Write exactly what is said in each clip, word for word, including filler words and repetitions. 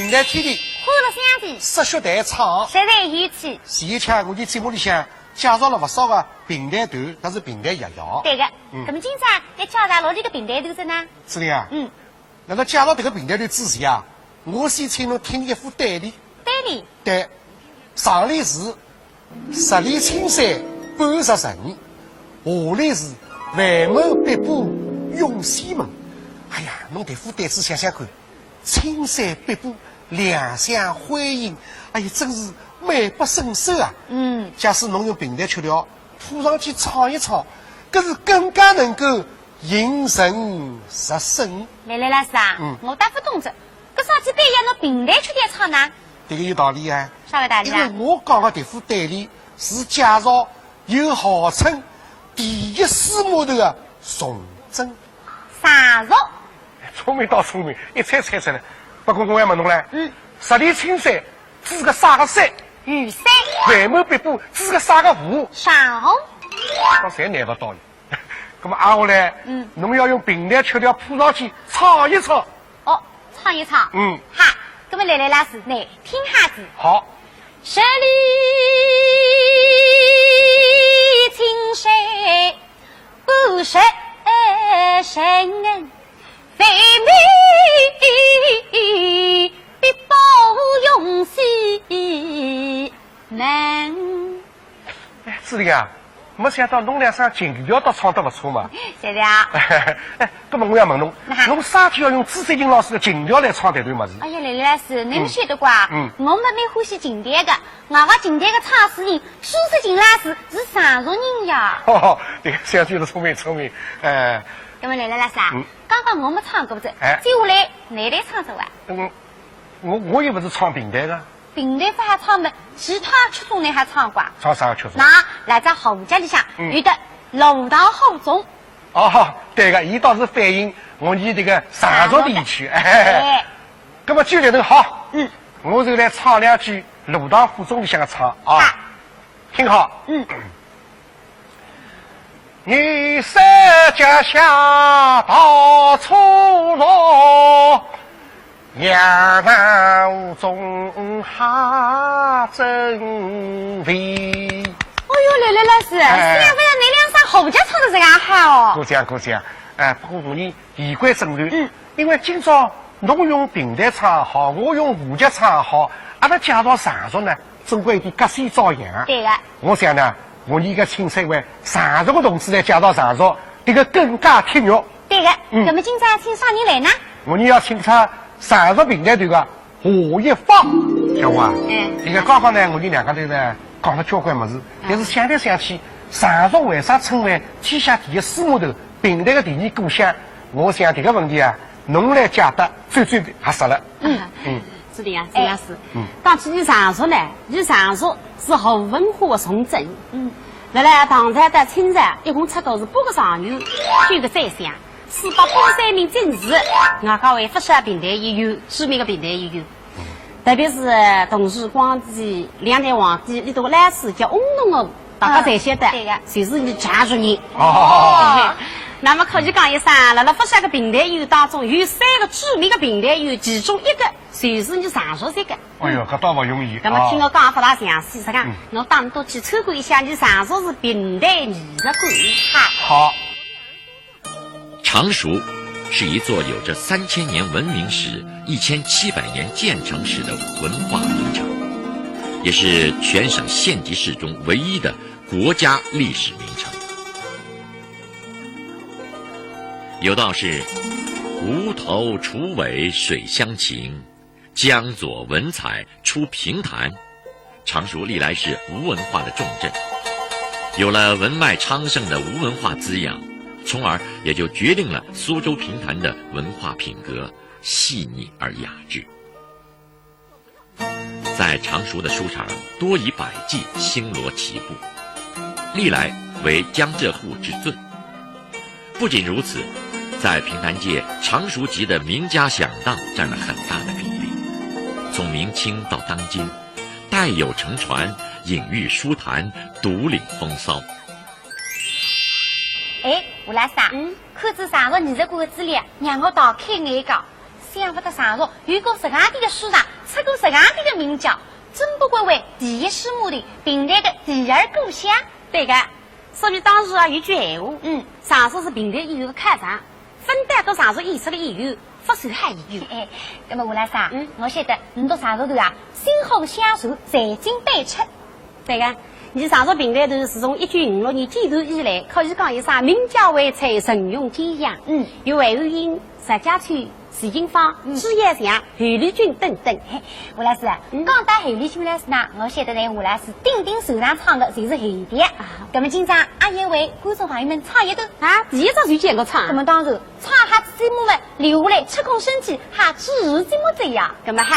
评弹天地，欢乐相随，热血弹唱。实在有趣。前一腔我伲节目里向介绍了勿少个评弹团，但是评弹爷爷。对个，嗯。那么今朝要介绍哪里个评弹团子呢？是的呀。嗯。那么介绍迭个评弹团之前啊，我先请侬听一副对联。对联？对，上联是十里青山半入尘，下联是万门碧波涌仙门。哎呀，侬迭副对子想想看， 青山碧波，两相辉映，哎呀，真是美不胜收啊！嗯。假使侬用评弹曲调铺上去唱一唱，搿是更加能够引人入胜。来来，老师啊，嗯。我搭勿懂哉，搿啥体必要拿评弹曲调唱呢？迭个有道理啊。啥个道理啊？因为我讲个迭副对联是介绍有号称第一水码头个崇祯。 常熟。聪明倒聪明，一猜猜出来。不过我要问侬唻，嗯。十里青山指个啥个山？玉山。万门碧波指个啥个湖？长虹。倒侪难勿倒伊。那么挨下来，嗯。侬要用评弹曲调铺上去唱一唱。哦，唱一唱。嗯。好，那么来来，老师，倷听下子。好。十里青山 半入尘，万门碧波涌仙门。哎，子玲啊，没想到侬两声琴调倒唱得勿错嘛。谢谢啊。哎，那么我要问侬，那哈。侬啥体要用朱雪琴老师个琴调来唱迭段物事？哎呀，来来，老师，侬晓得个啊，嗯。我蛮欢喜琴调个，我个琴调个唱词人，朱雪琴老师是常熟人呀。哦，对，小舅子聪明聪明，哎。 那么来来，老师啊，嗯。刚刚我没唱过哉，哎。接下来倷来唱唱哇。嗯，我，我又勿是唱评弹个。评弹勿好唱么，其他曲种倷好唱个啊？唱啥个曲种？那，辣辣《胡笳》里向，嗯。有个《龙潭虎宗》。哦，对个，伊倒是反映我伲迭个常熟地区，哎。哎。那么既然好，嗯。我就来唱两句《龙潭虎宗》里向个唱啊。好。 听好。嗯。你是脚下到处落，要让中下争为。哎哟，来来，老师，哎。想勿到倷两声《胡笳》唱得实梗好哦。过奖，过奖。哎，不过我伲 言归正传，嗯。因为今朝侬用评弹唱好，我用胡笳唱好，阿拉介绍常熟呢，总归有点隔靴搔痒。对个。我想呢，我伲个请三位常熟个同志来介绍常熟，迭个更加贴肉。对个，嗯。那么今朝请啥人来呢？我伲要请出常熟评弹团个 夏一芳，晓得伐？哎。因为刚刚呢，我伲两家头呢讲了交关物事，哎。但是想来想去，常熟为啥称为天下第一水码头，评弹个第二故乡？我想迭个问题啊，侬来解答最最合适了。嗯。嗯。是的呀，哎。是呀，是。嗯。讲起伲常熟呢，伲常熟是胡文化个重镇。嗯。辣辣唐朝到清朝，一共出过是八个状元，九个宰相。 四百八十三名进士，外加还有勿少评弹演员，著名个评弹演员。特别是同治、光绪两代皇帝，俚笃个老师叫翁同龢，大家侪晓得，啊，对个。就是伲常熟人。哦。那么可以讲一声，辣辣勿少个评弹演员当中，有三个著名个评弹演员，其中一个就是伲常熟这个。哎哟，搿倒勿容易。那么听我讲勿大详细，是讲，嗯。我带侬去参观一下伲常熟市评弹艺术馆。好。好。 常熟是一座有着三千年文明史、一千七百年建城史的文化名城，也是全省县级市中唯一的国家历史名城。有道是：无头楚尾水乡情， 江左文采出评弹。常熟历来是吴文化的重镇，有了文脉昌盛的吴文化滋养，从而也就决定了苏州评弹的文化品格细腻而雅致。在常熟的书场，多以百计星罗棋布，历来为江浙沪之最。 不仅如此，在评弹界，常熟籍的名家响档占了很大的比例。从明清到当今，代有乘船，隐喻书坛，独领风骚。哎，吴老师啊，嗯？看仔常熟艺术馆个资料，让我大开眼界。想勿到常熟有个实梗个书场，出过实梗个名角，真不愧为第一师母的评弹个第二故乡。对个，说起当时啊，有句闲话，嗯，常说是评弹演员个靠山，朆到过常熟演出个演员，勿算好演员。哎，那么吴老师啊，嗯，我晓得你读常熟团啊，薪火相传，才情辈出。对个，伲常熟评弹团自从一九五六年建团以来，可以讲一声名角荟萃，神勇坚强。嗯，有魏汉英、石家川、 徐金芳、嗯，朱耀祥、侯丽君等等。嘿，吴老师啊，嗯，讲到侯丽君老师呢，我晓得呢，吴老师顶顶擅长唱个就是后调。啊，那么今朝阿要为观众朋友们唱一段。啊，第一只就叫我唱。那么当然，唱好仔节目嘛，留下来吃空身体，好主持节目哉呀。那么好。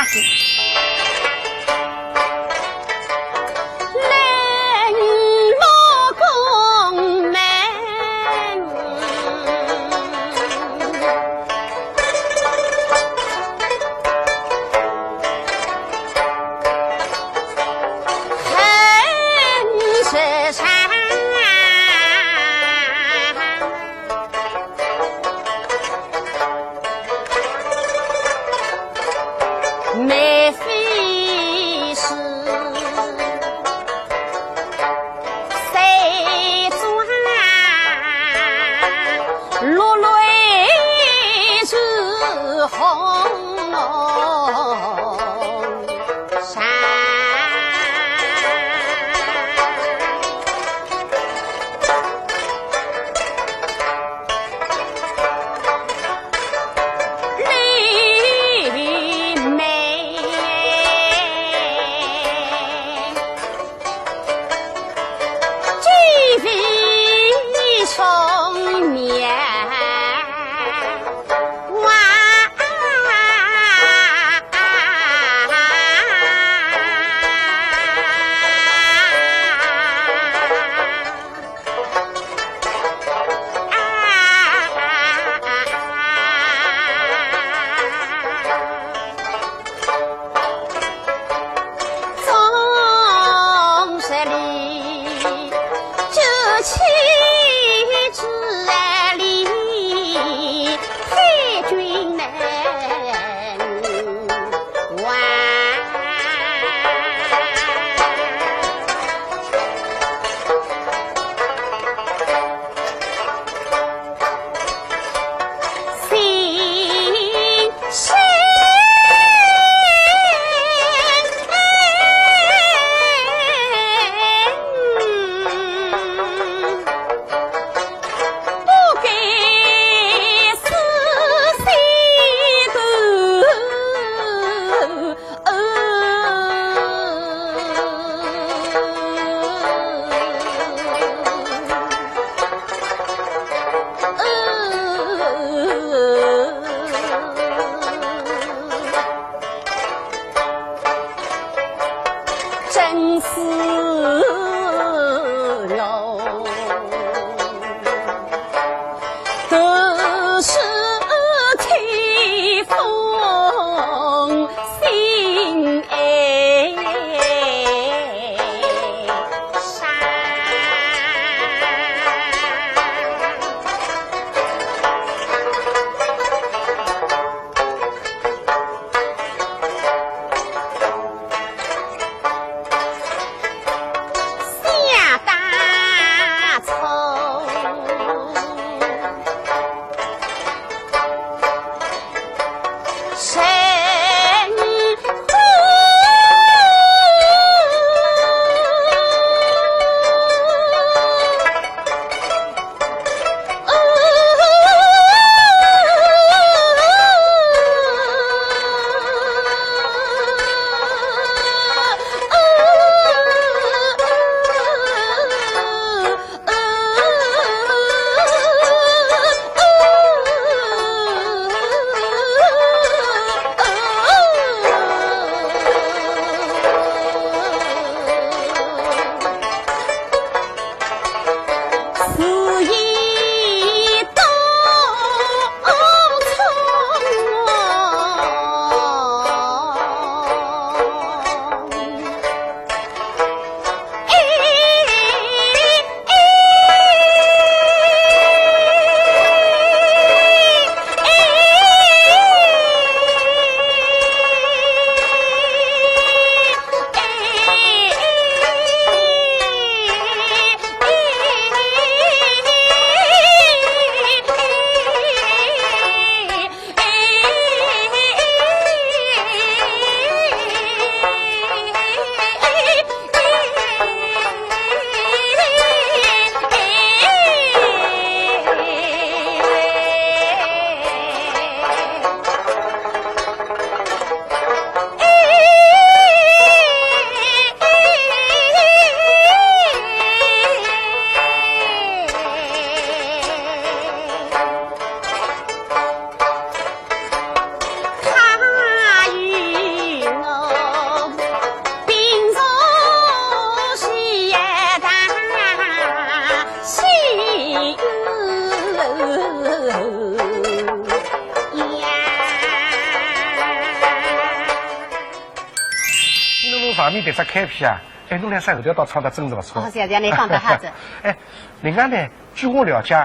旁边迭只开篇啊，哎，侬两声后头倒唱得真是勿错。哦，谢谢，侬讲得好着。哎，另外呢，据我了解，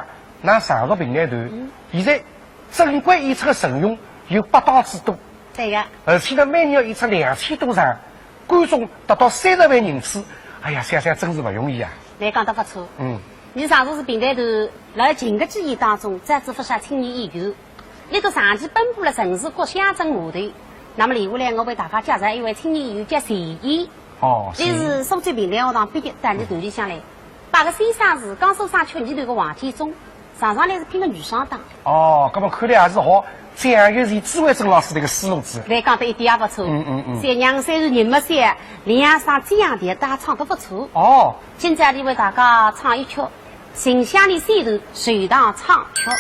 㑚常熟评弹团，嗯。现在正规演出个阵容有八档之多。对个。而且呢，每年要演出两千多场，观众达到三十万人次，哎呀，想想真是勿容易啊。侬讲得勿错。嗯。伲常熟是评弹团辣近个几年当中，招仔勿少青年演员。 伊个长期奔波了城市各乡镇码头。那么，留下来我为大家介绍一位青年演员叫陈燕。哦，伊是苏州评弹学堂毕业，到伲团里向来。拜个先生是江苏省曲艺团个王建中，常常来是拼个女双档。哦，搿么看来还是学蒋月泉、朱慧珍老师迭个思路子。侬讲得一点也勿错。嗯，嗯，嗯。小娘虽然人没小，两声蒋调搭唱得勿错。哦。今朝伊为大家唱一曲 寻香里戏头水塘唱曲。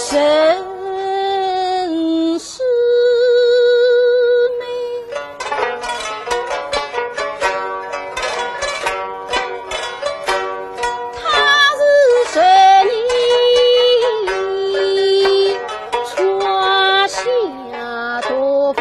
陈世美，她是十年窗下大粉。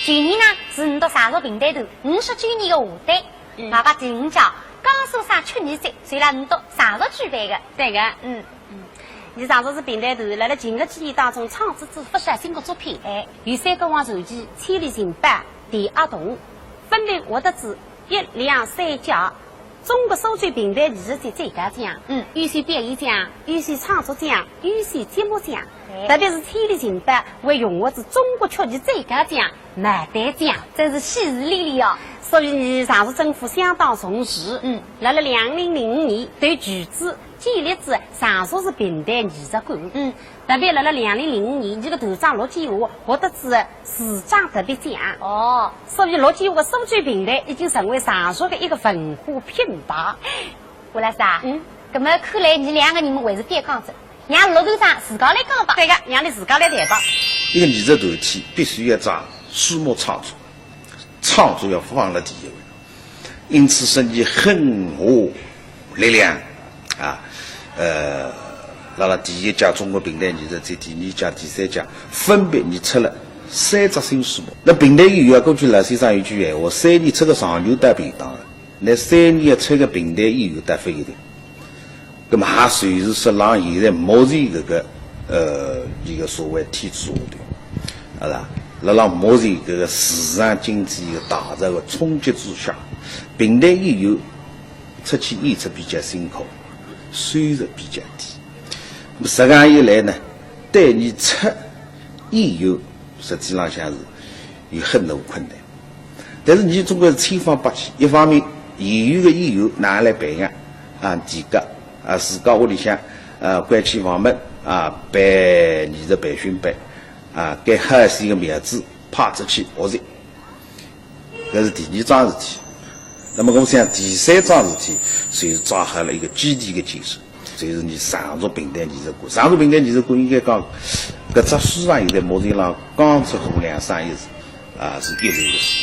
去年呢，是倷笃常熟评弹团五十周年个贺典，嗯。外加第五届江苏省曲艺节，侪辣倷笃常熟举办个。对个。嗯。嗯，伲常熟市评弹团辣辣近个几年当中创作仔勿少新个作品，哎。有三个王传奇、千里寻宝、电压动，分别获得仔一、两、三届 中国苏州评弹艺术节最高奖，嗯。优秀表演奖、优秀创作奖、优秀节目奖，哎。特别是千里寻宝还荣获仔中国曲艺最高奖牡丹奖。真是喜事连连哦。所以呢，常熟政府相当重视，嗯。辣辣两零零五年，投巨资建立仔常熟市评弹艺术馆，嗯。 特别辣辣两零零五年，伲个团长陆建华获得仔市长特别奖。哦。所以陆建华个苏州评弹已经成为常熟个一个文化品牌。吴老师啊，嗯。搿么看来伲两个人么还是覅讲哉，让陆团长自家来讲吧。对个，让俚自家来谈吧。一个艺术团体必须要讲书目创作， 创作要放辣第一位。因此说，伲狠下力量啊，呃，辣辣第一届中国评弹艺术节、第二届、第三届，分别伲出了三只新书目。那评弹艺术啊，过去老先生有句闲话，三年出个状元倒便当了，那三年要出个评弹艺术倒勿一定。 葛么也就是说，让现在目前搿个，呃，一个所谓体制下头，啊啦，辣辣目前搿个市场经济个大潮个冲击之下，评弹艺术出去演出比较辛苦，收入比较低。那么实际上一来呢，对伲出演员，实际浪向是有很大困难。 但是伲总归是千方百计，一方面，现有个演员拿来培养，啊，提高，啊，自家屋里向，啊，关起房门，啊，办艺术培训班，啊，该好些个苗子派出去学习。搿是第二桩事体。那么我想第三桩事体，就是抓好了一个基地个建设。 就是伲常熟评弹艺术馆。常熟评弹艺术馆应该讲，搿只书场现在目前浪江浙沪两省一市，啊，是一流个书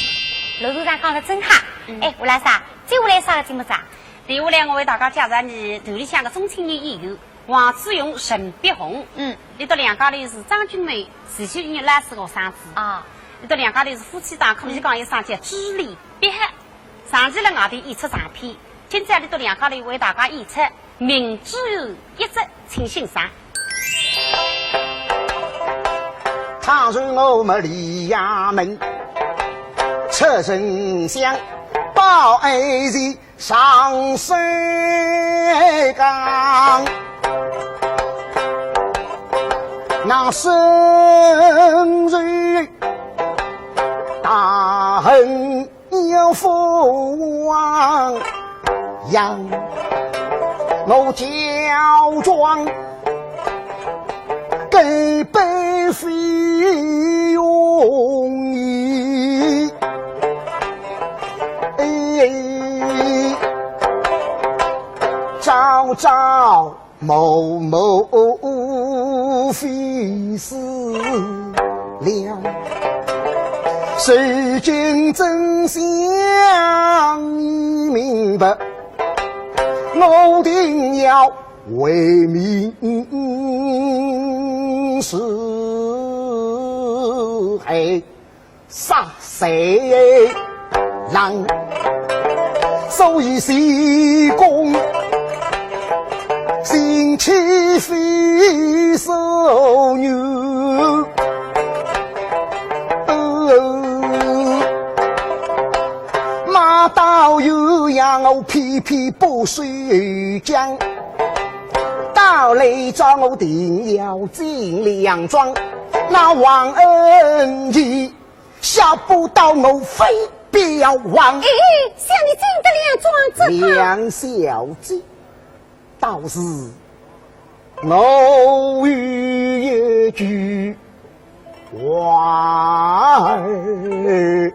场。陆团长讲得真好。嗯。哎，吴老师啊，接下来啥个节目啊？接下来我为大家介绍伲团里向个中青年演员王志勇、沈碧红。嗯。俚笃两家头是张君梅、徐秀英老师个学生子。啊。俚笃两家头是夫妻档，可以讲一声叫珠联璧合。长期辣外头演出长篇，今朝俚笃两家头为大家演出《明珠》一折，请欣赏。倘若我们李衙门出丞相，报哀前 上山岗，那深仇大恨要复亡呀，我焦状 根本非容易。哎，朝朝暮暮非思量，如今真相已明白，我定要 为民除害，杀贼狼，所以前功尽弃非所愿。马到元阳，我偏偏不收 将，到来朝我定要进粮庄，那王恩义下不到我非必要亡。哎，想你进得粮庄怎么？梁小姐，倒是我有一句话儿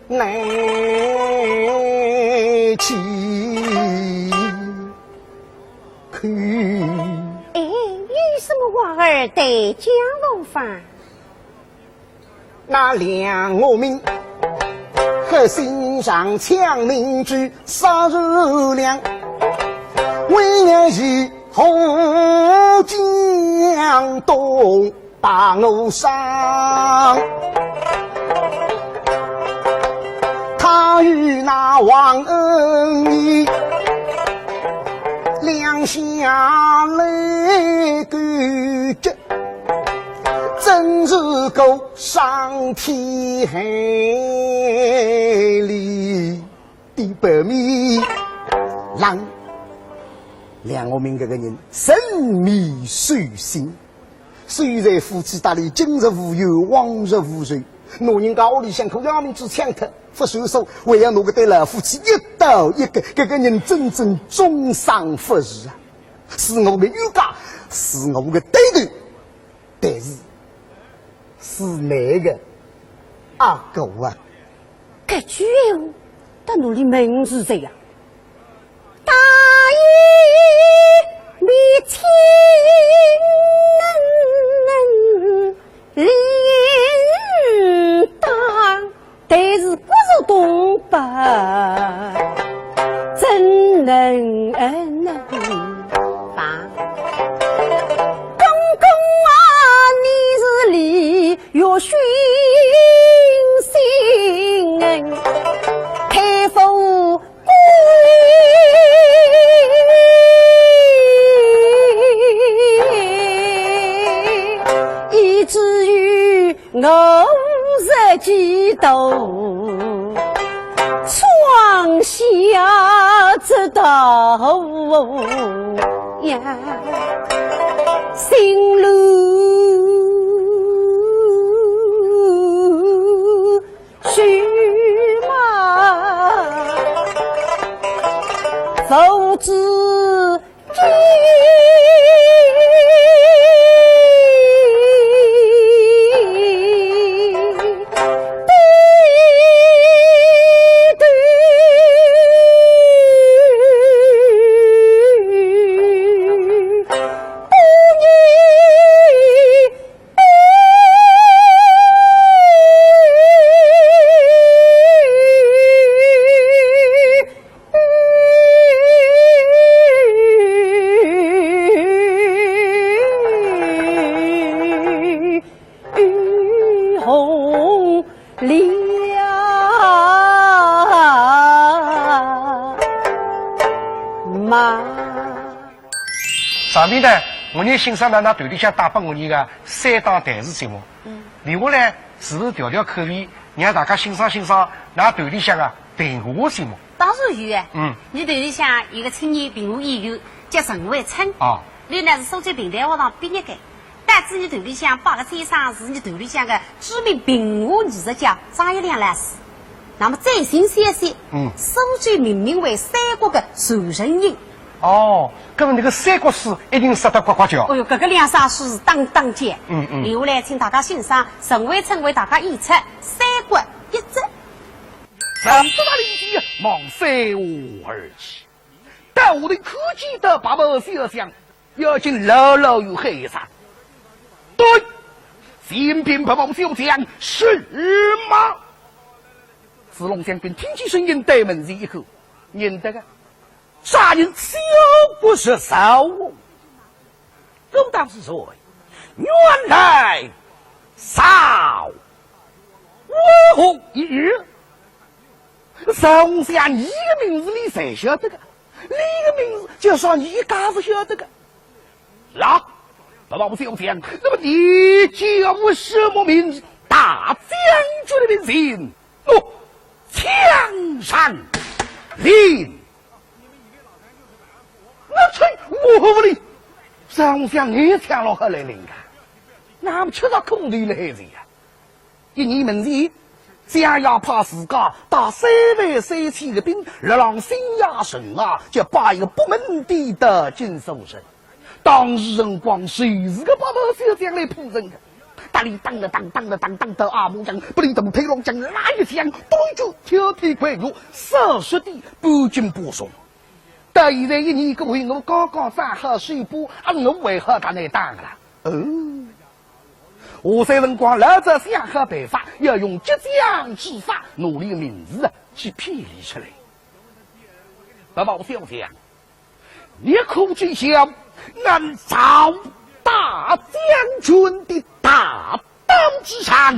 难启口。哎，有什么话儿待讲无妨？那梁我们和心上抢民主杀如粮，为娘以后将东 把我伤。他与那王恩义两下来勾结，真是个伤天害理的白面狼。梁我们这个人神秘守信， 虽然夫妻搭里今日无冤，往日无仇，拿人家屋里向口要命去抢脱，勿算数，还要拿搿对老夫妻一刀一个，搿个人真正终生不如啊！是我个冤家，是我个对头，但是是那个阿哥啊！ 搿句闲话，搭侬里问是谁呀？大义灭亲人当，但是不是东北，怎能办？公公啊，你是李 月寻亲，太傅贵，以至于我日几度闯下这道呀。 新郎许马父子敬。了吗？上面呢，我伲欣赏㑚㑚团里向带拨我伲个三档台词节目。嗯。留下来，是勿是调调口味，让大家欣赏欣赏㑚团里向个评话节目？当然有哎。嗯。伲团里向有个青年评话演员叫陈伟春。哦。伊呢是苏州评弹学堂毕业个。 但是伲团里向摆个先生是伲团里向个著名评话艺术家张学良老师。那么最新消息，嗯。苏州命名为三国个传承人。哦，搿么搿个三国书一定杀得刮刮叫。哦哟，搿个两三书是当当叫。嗯，嗯。留下来请大家欣赏陈伟春为大家演出《三国》一折。上不达令箭，望山河而去。到下头看见得白袍小将 要紧老老与喊一声：“对，前边白袍小将是吗？”子龙将军听见声音，对门前一看，认得个，啥人？小国是赵王。我当是谁？原来赵王也。赵王想，伊个名字伊侪晓得个，伊个名字叫啥，伊家勿晓得个。 老，白袍小将，那么你叫什么名字？大将军的名字？哦，枪上令。我去，我无令。赵王想，你枪落何来令啊？那么吃着苦头了还是呀？ 一年门前，姜爷派自家带三万三千个兵，辣浪新野城啊，就摆一个北门的到金锁城。当时辰光，就是个白袍小将来破城个。搭伊打了打，打了打，打到阿母娘，拨伊大腿浪向拉一枪，对准挑天鬼月，射出的半斤八重。到现在一年过后，我刚刚伤好手部，啊，我为何搭伊打个啦？哦。 下三辰光，老早想好办法，要用激将之法，拿伊个名字啊，去骗伊出来。白袍小将，你可知晓，俺赵大将军的大刀之上，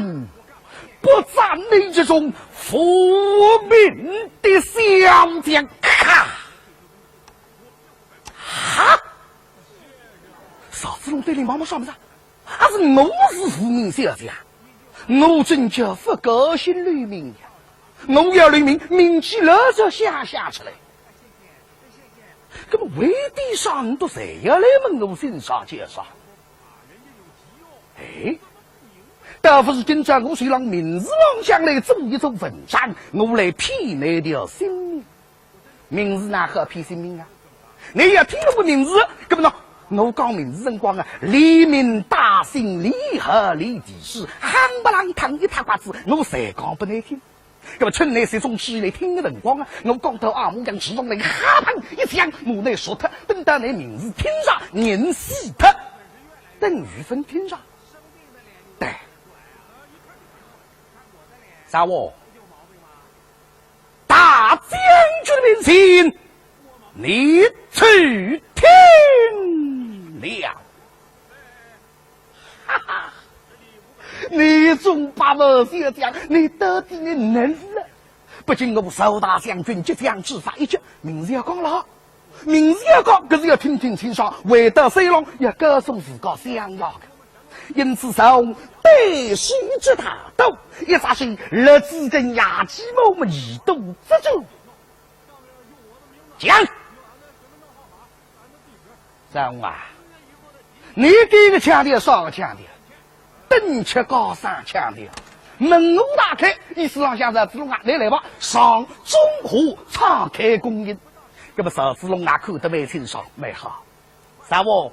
不斩你这种无名的小将。咔！哈！赵子龙对伊望望啥物事啊？ 还是我是无名小将啊？我真叫勿高兴留名呀！我要留名，名气老早响响出来。那么为点啥你侪要来问我姓啥叫啥？哎，倒不如今朝我手浪名字浪向来做一做文章，我来骗你条性命。 名字哪好骗性命啊？你要听我名字，那么喏，我讲名字辰光啊，连名带姓，连号连地址，夯不啷当一塌刮子，我侪讲拨你听。那么趁你集中注意力听个辰光啊，我讲到阿母娘，自动来哈砰一枪，拿你杀脱，等到你名字听着，人死脱，等于勿听着。对。啥话？ 大将军面前，你去听了。哈哈，你种八宝小将，你到底你能了？不仅我赵大将军激将之法一绝，名字要讲了。 名字要讲，搿是要听听清爽，回到山浪要告诉自家相爷个。因此赵王对手执大刀，一只手勒仔根牙齿毛么耳朵遮住。讲，赵王啊，你搿个腔调啥个腔调？ 等吃高三腔调，门户大开，意思浪向是子龙啊，来来吧，上中下，敞开恭迎。那么赵子龙啊，看得蛮清爽，蛮好。啥哦？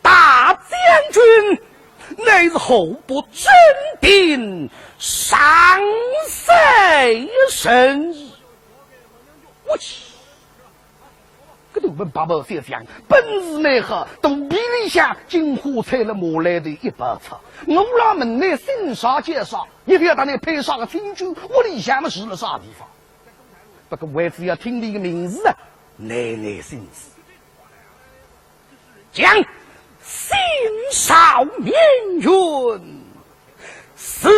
大将军乃是河北镇定常山人。我去！ 搿头问八宝小将，本事蛮好，肚皮里向金花菜了磨来的一包草。我辣问倷姓啥叫啥，也勿要搭倷配啥个亲眷，屋里向么住了啥地方。不过为仔要听倷个名字啊，耐耐心思。讲，姓赵名云，字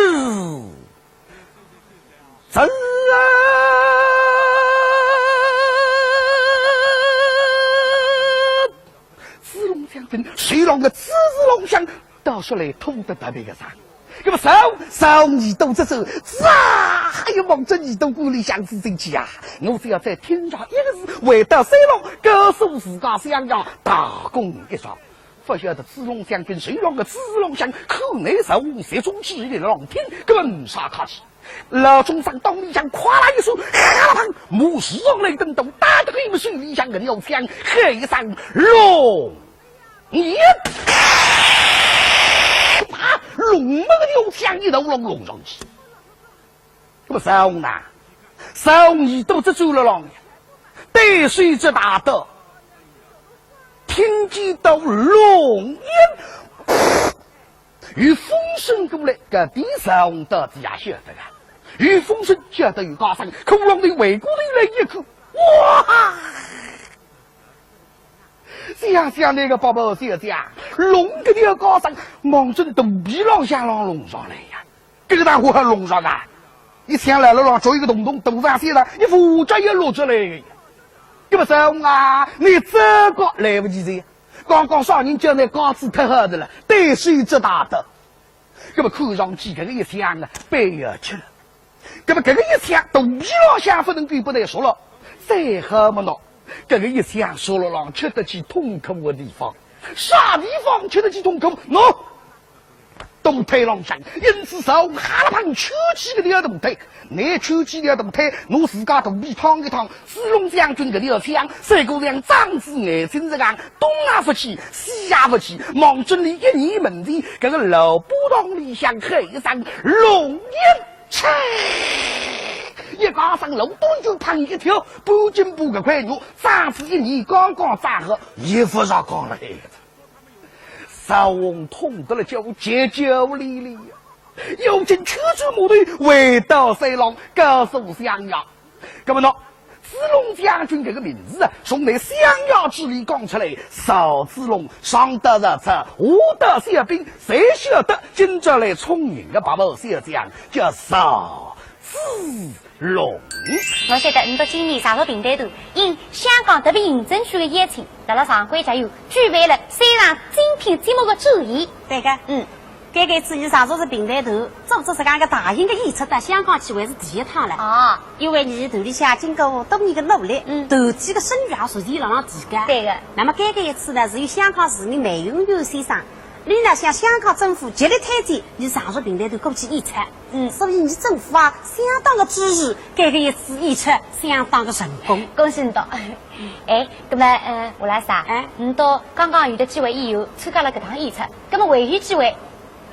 个知字弄响，倒说来拖得特别个长。那么赵赵二爷到此，啊，哎呀，望准二爷屋里向仔进去啊，我只要再听着一个字，回到山浪，告诉自家相爷，大功一桩。勿晓得子龙将军手浪个知字弄响，可能赵王集中注意力浪听，搿么没啥客气。老中生当里向咵啦一手，哈啦砰，木树桩来等到，打得个一个手里向个鸟枪，喊一声：“龙爷！”啪，龙门个鸟枪一头隆隆上去。那么赵王呢？赵王耳朵只转了浪，对手只大刀，听见到龙爷，有风声过来，搿点赵王到底也晓得个。有风声晓得有家生，可龙头回过头来一看，哇！想想那个八宝小姐，龙搿条家生，望准肚皮浪向浪隆上来呀。搿个大货还隆上啊！一想来了浪，着一个洞洞，肚上写了，一副这也露出来个。那么赵王啊，你这个来不及哉，刚刚啥人叫你架子忒好的了，对手只大刀。那么看上去搿个一想啊，板要吃了。那么搿个一想，肚皮浪向勿能够拨伊说了，再好么喏，搿个一想说了浪吃得起痛苦的地方，啥地方吃得起痛苦？喏，大腿浪向，因此赵王哈啦砰抽起搿条大腿，拿抽起条大腿，拿自家肚皮烫一烫，子龙将军搿条枪，赛过像张子眼睛一样，东也勿去，西也勿去，望准伊一年门前，搿个老布堂里向喊一声：“龙爷！”切！一家生老东就砰一跳，半斤八搿块肉，张子一年刚刚扎好，也勿着讲了。 赵王痛得了叫叫叫哩哩呀，要紧抽转马头回到山浪，告诉相爷。那么喏，子龙将军搿个名字啊，从那相爷嘴里讲出来，赵子龙上到曹操，下到小兵，侪晓得今朝来充人的八宝小将叫赵子 龙。我晓得，你到今年常熟评弹团应香港特别行政区的邀请，辣辣上海学院举办了三场精品节目的展演。对个，嗯，搿个一次伲常熟是评弹团组织这样一个大型的演出到香港去，还是第一趟了。啊，因为伲团里向经过多年的努力，嗯，团体的声誉也逐渐辣浪提高。对个。那么搿个一次呢，是由香港市民梅永元先生，伊呢向香港政府极力推荐伲常熟评弹团过去演出。 嗯，所以伲政府啊，相当的支持，搿个一次演出相当的成功。恭喜你到。哎，那么，呃，吴老师啊，哎，你到刚刚有的几位演员参加了搿趟演出，那么还有几位？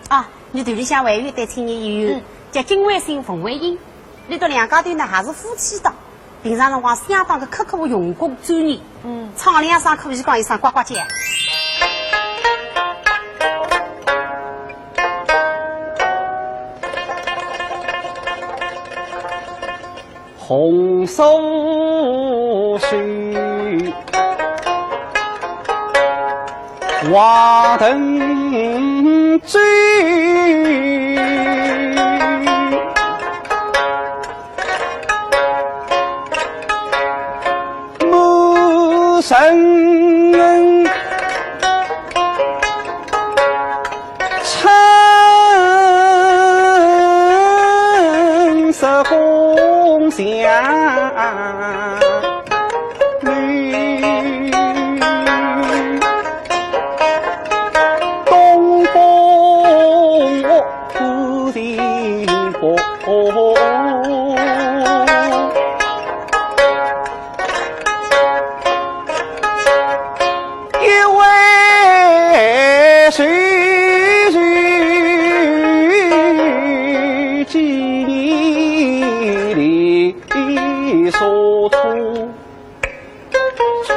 啊，伲团里向还有一对青年演员，嗯，叫金惠新、冯惠英，伊拉两家头呢还是夫妻档。 平常辰光相当的刻苦用功钻研，嗯，唱两声可以讲一声呱呱叫。红酥酥，花灯醉。 满城春色共享。 东风我不停泊。一位谁谁几年里所处 匆匆。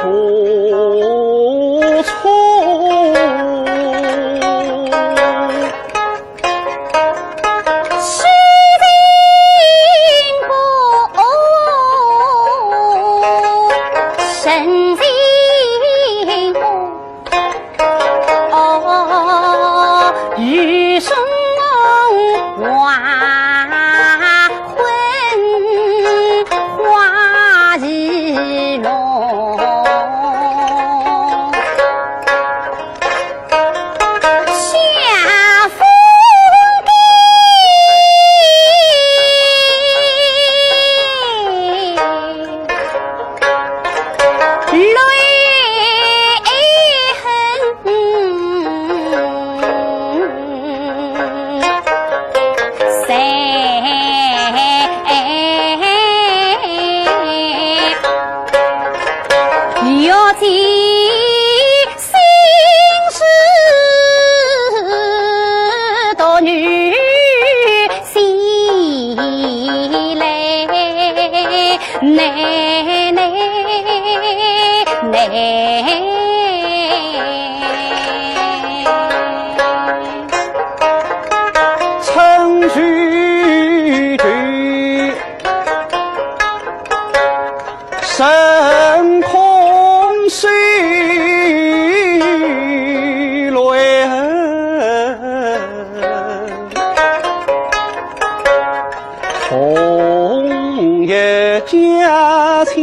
红叶家乡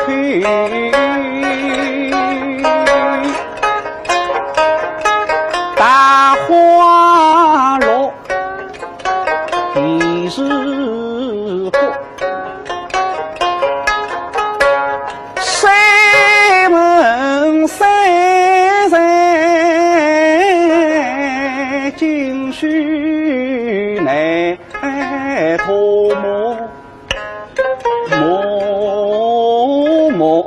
推，大花落地是花。 山门山山尽是难托梦，梦梦。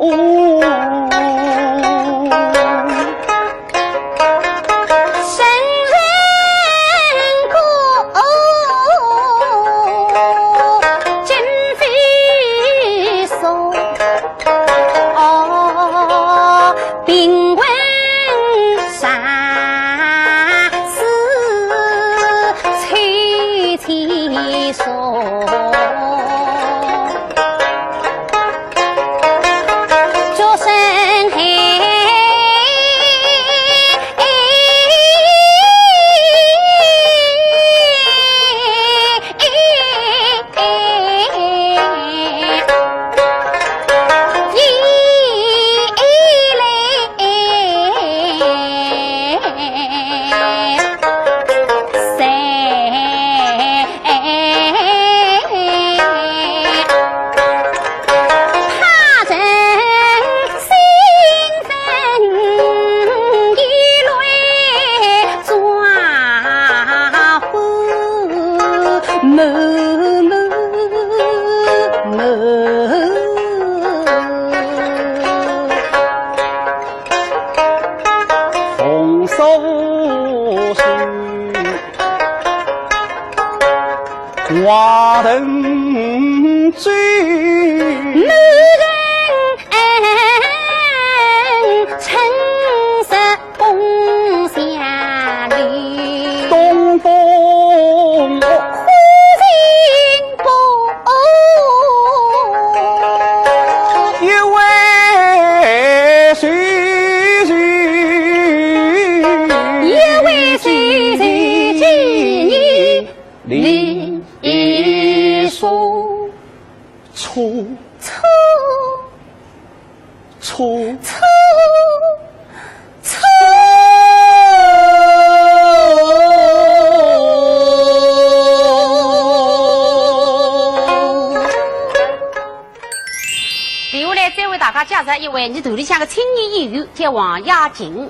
接下来再为大家介绍一位泥团里向的青年演员，叫王雅琴。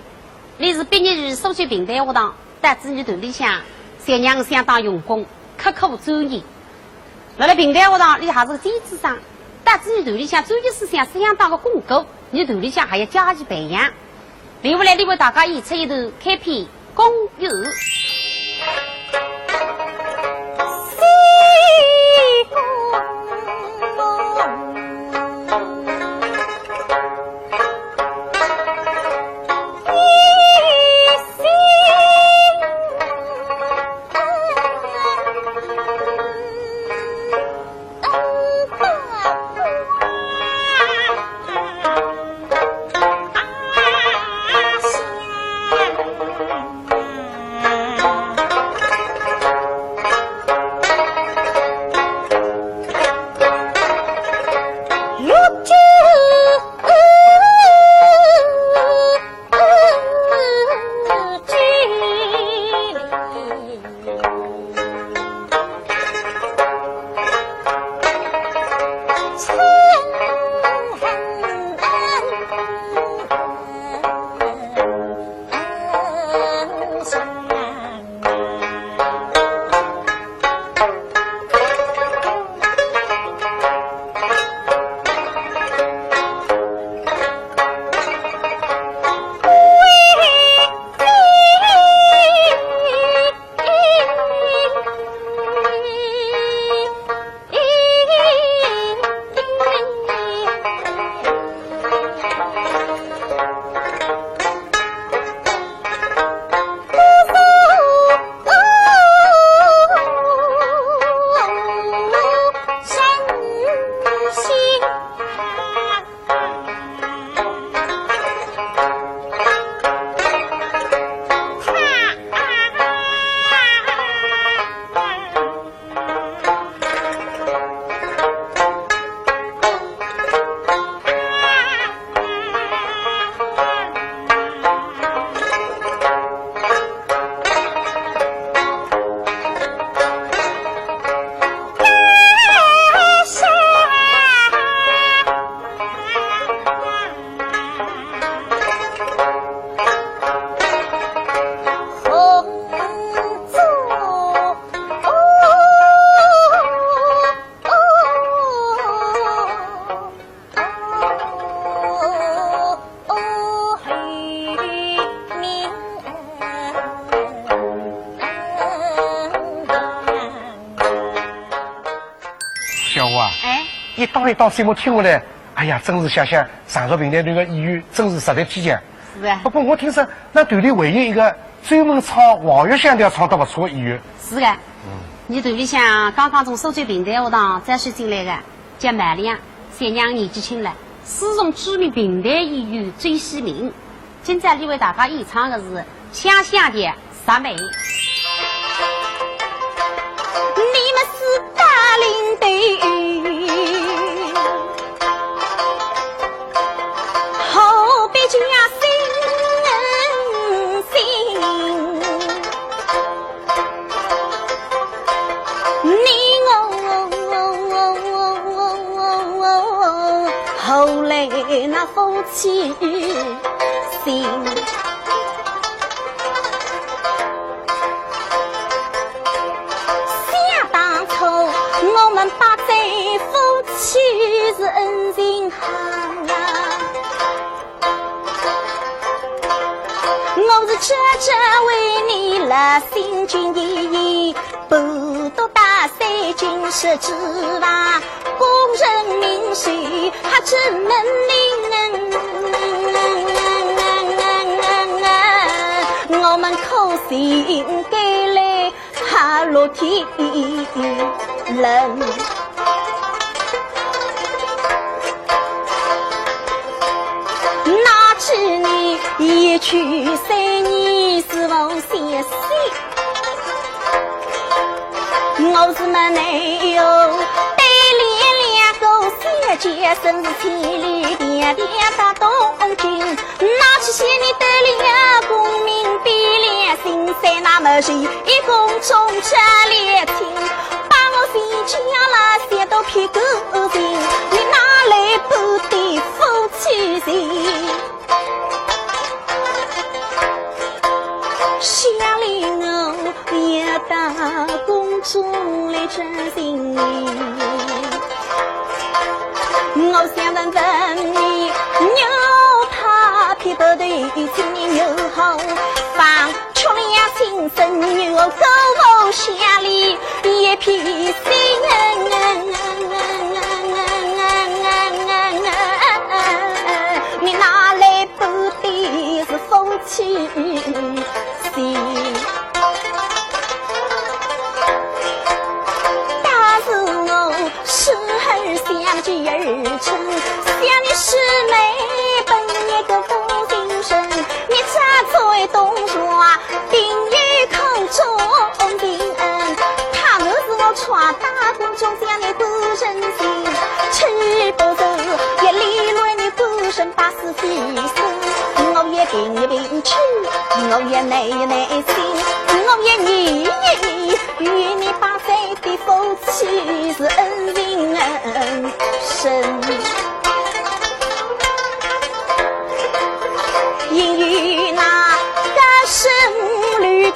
俚是毕业于苏州评弹学堂，到仔泥团里向，小娘相当用功，刻苦钻研。辣辣评弹学堂，俚还是个尖子生，到仔泥团里向专业思想相当的巩固，泥团里向还要加以培养。 接下来俚为大家演出一段开篇《宫怨》。哇，哎，一档一档节目听下来，哎呀，真是想想上个评弹团个演员，真是实在坚强。是啊。不过我听说，㑚团里唯一一个专门唱华语腔调唱得不错的演员。是的。嗯。伲团里向刚刚从苏州评弹学堂招收进来的，叫毛亮，小娘年纪轻了，师从著名评弹演员周希明。 今朝俚为大家演唱的是《乡下的三妹》。你们是大领队，何必假惺惺？ 你我后来那夫妻心。想当初我们八对夫妻是恩情好啊。 我是痴痴为你热心情意，不多打算今世之法，功成名就还真能灵。我们可心该来 怕落地冷。拿起你一句三言是否写信？我是没奈何，对联两个小节，真是千里迢迢到东京。 拿起信你得了功名，比了心塞，那么是一公中这里听，把我心急了，写到屁股心，你哪来不得夫妻心？想了我也到宫中来真心。 我想问问你，牛他皮不对，请你牛好放，出了亲生牛狗无下里一片心。你哪来不得是夫妻心？ 但是我时而想起儿臣，想你师妹本一个负心人，你常在东床，定有口中情恩。倘若是我闯大宫中，想你官人心，岂不是也离乱你官人把 是非生，我也平一平气，我也耐一耐心，我也念一念，与你八岁的夫妻是恩情深。因为那个生绿的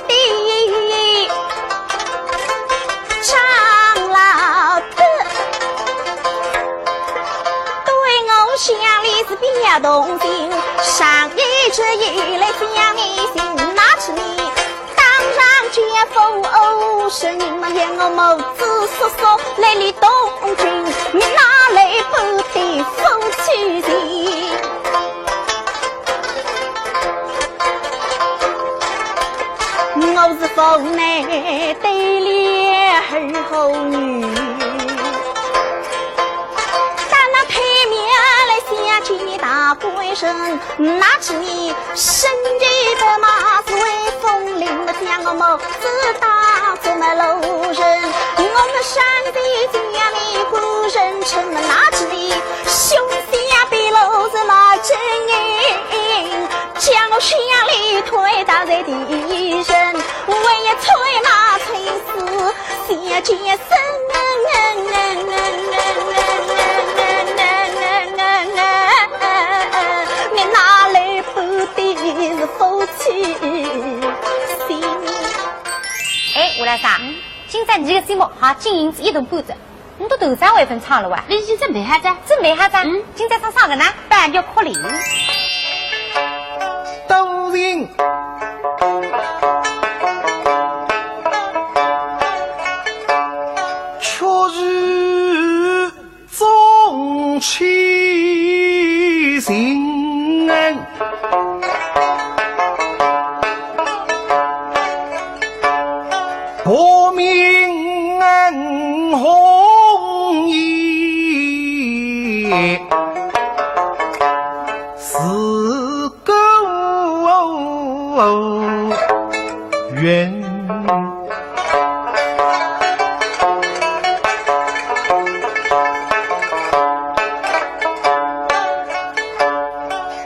张老伯，对我乡里是比较动心，上一次也来想你心，那是你当上奸夫后，是你们嫌我母子叔叔来立东京，你哪来不得夫妻情？ 我是无奈对了二后女，但那推面来想起你大官人，拿起你身体白马是威风凛，我想我母子打做么路人，我们山地见你官人称，拿起你胸下白露是那真人。 将我乡里推倒在地上，为一催马催死小姐身。你哪来不得是夫妻心？哎，吴老师啊，今朝你个节目好进行至一段半折。 你都头上还朆唱了哇？你已经准备好哉？准备好哉。嗯。今朝唱啥个呢？《伴月哭灵》。当然，确实不明红衣是个云。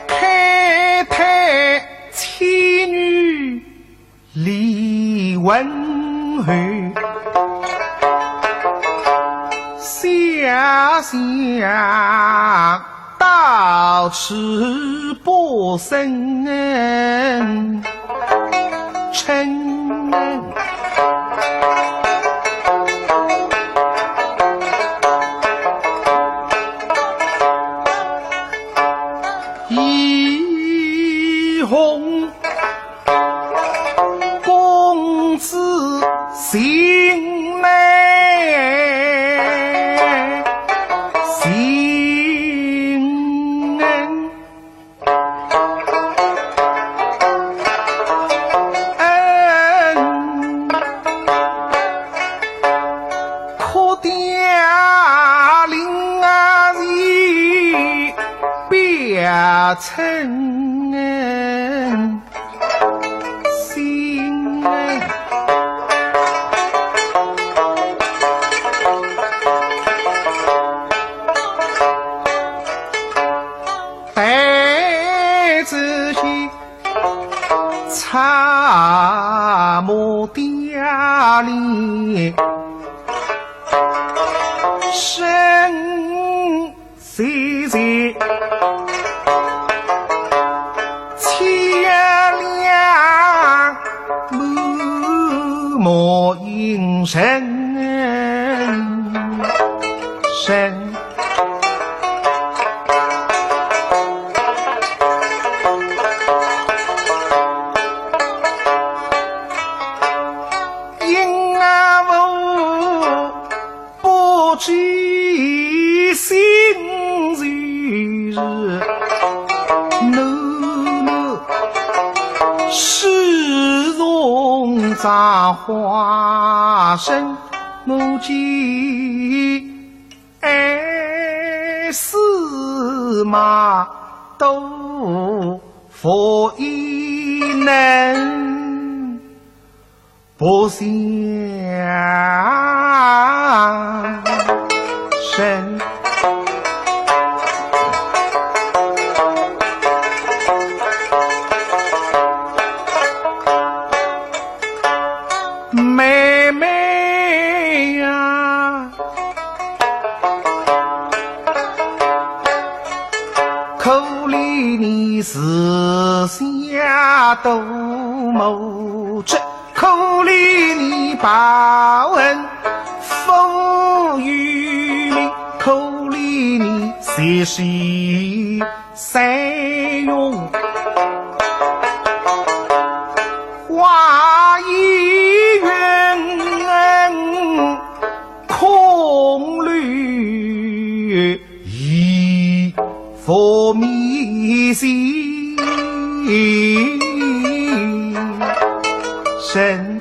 开台妻女 李文后，小小到此不生嗔。一红 公子心内心恩，可怜林儿是表亲恩。 心。待仔些，插马店里身 姐姐，千两满目莺神神。莺儿我 不知心事，囡囡始终葬花生，我见爱死马都无一能。 不相信。妹妹呀，可怜你自小多无知， 可怜你报恩父与名，可怜你昔时三用花衣云，空留 一佛面前身。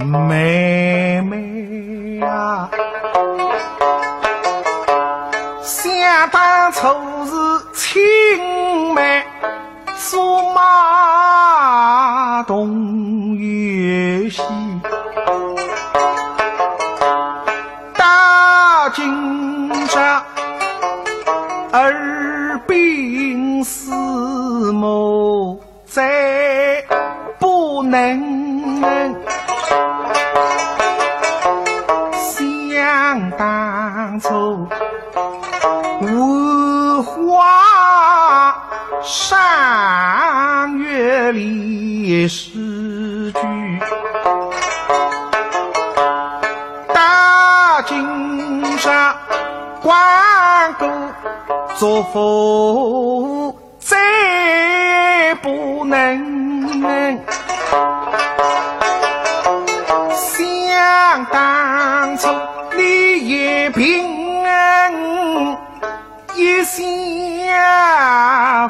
妹妹啊，想当初是青梅 竹马同游戏，到今朝耳鬓厮磨再不能。想当初 无花赏月里诗句，到今朝光顾祝福再不能。想当初你也平安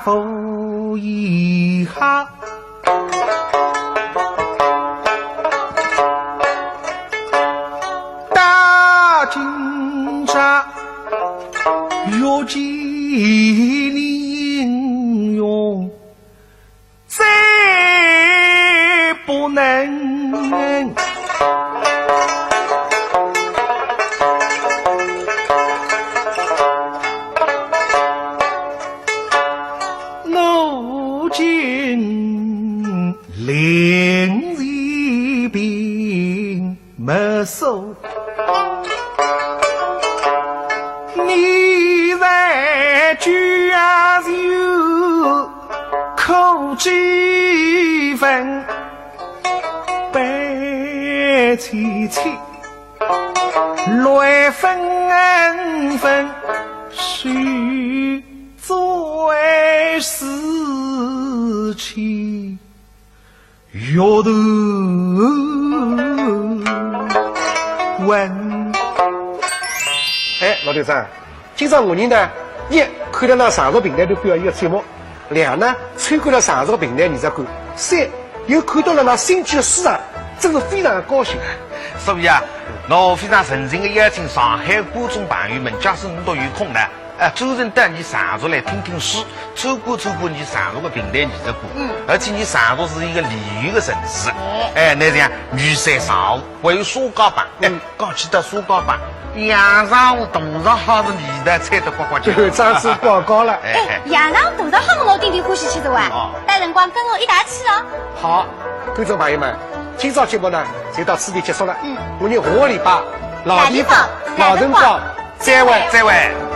无以下，大今朝欲见你英雄，再不能。 我今临沂平没收，你在九江口之分，悲戚戚。 乱纷纷，谁最思起？欲断魂。哎，老头子，今朝我呢，一看到㑚常熟评弹团表演个节目， 两呢，参观了常熟评弹艺术馆，三，又看到了㑚新建个书场，真是非常的高兴。所以啊，我非常诚心的邀请上海观众朋友们，假使侬笃有空呢，啊，专程到伲常熟来听听书，参观参观伲常熟个评弹艺术馆。嗯。而且伲常熟是一个旅游个城市。哎。哎，那这样，女山常熟，还有沙家浜，哎，嗯。 讲起到沙家浜，阳澄湖大闸蟹是味道菜得呱呱叫。对，张嘴广告了。哎，哎。哎，阳澄湖大闸蟹我顶顶欢喜吃个哇。哦。到辰光跟我一道去哦。好，观众朋友们，今朝节目呢，就到此地结束了。嗯。我伲下个礼拜，老地方，老辰光，再会。再会。